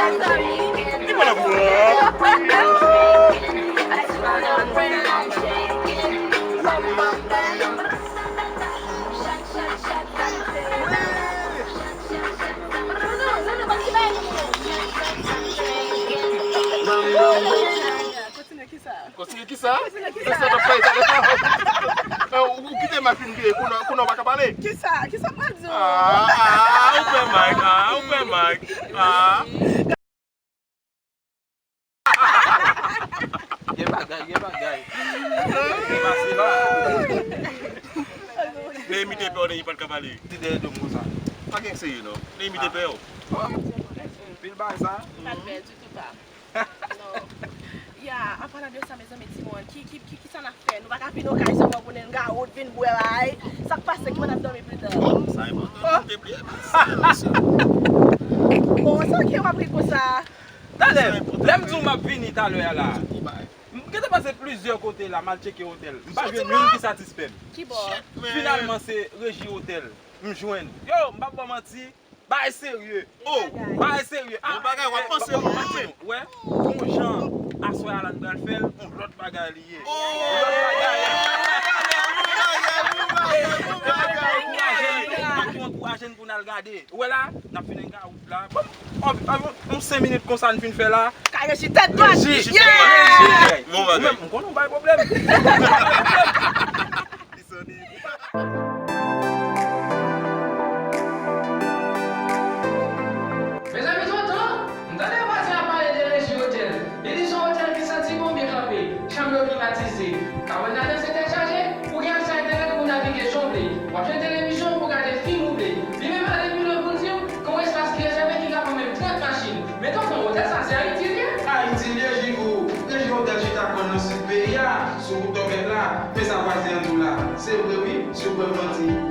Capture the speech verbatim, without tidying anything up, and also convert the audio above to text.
Li pran nan bwa. Kontinye kisa? Kontinye kisa? Kontinye kisa? Sa t ap fè talè sa. Eh, ou, ou kite Mike fin vire, kounye a, kounye a w pa ka pale. Kisa? Kisa m pral di w? Ah, ah, ou pè Mike, ah, ou pè Mike. Ah. Gen bagay, gen bagay. Gen bagay. Men imite pè w, li pa t ka pale. Ti dèyè do m konsa. Pa gen serye non. Men imite pè w. Oh. Pil bagay sa. Pa t bèl ditou, pa. Non. Ya, an palan de sa, mezanmi, timoun, ki, ki, ki, ki sa n ap fè? Nou pa ka vin okay sèlman pou n gawout, vin bwè, ay. Sa k pase, ki mwen ap dòmi pita? Sa enpòtan, nou te bliye. Bon, sa ki w ap ri konsa? Talè, lè m di w m ap vini talè a la. M gentan pase plizyè kote la, m al tcheke otèl. M pa jwenn youn ki satisfè m. Ki bò? Finalman, se Reji Otèl m jwenn. Yo, m p ap ba w manti, bagay serye. Oh! Bagay serye. Bon bagay, w ap panse moun wi. Wè, gon jan aswè a la n pral fè l, yon lòt bagay li ye. Oh! Yon lòt bagay. Bon bagay, bon bagay, bon bagay. Ankouraje n pou n al gade. Ou wè la, n ap fin gawout la. Bon, yon, yon, yon senk minit konsa n fin fè la. Ka reji tèt dwat. Reji, reji tèt dwat. Yeah! Bon bagay. Ou menm, m konnen w bay pwoblèm. Li sonn. Mezanmi, tonton, m tande yo pase ap pale de Reji Otèl. Li di se yon otèl ki santi bon, byen kanpe, chanm yo klimatize. Kabann ladan se tèt chaje, ou gen aksè a entènèt pou navige jan w vle. W ap jwenn televizyon pou gade fim ou vle. Li menm ale pi lwen pou l di w gen yon espas ki rezève ki ka pran menm trant machin. Men tonton, otèl sa se Ayiti l ye? Ayiti l ye, Jigou. Reji Otèl chita kwè nan sid peyi a, sou wout Tòbèt la. Men sa vwazen an di w la, se vre wi, si w kwè m manti.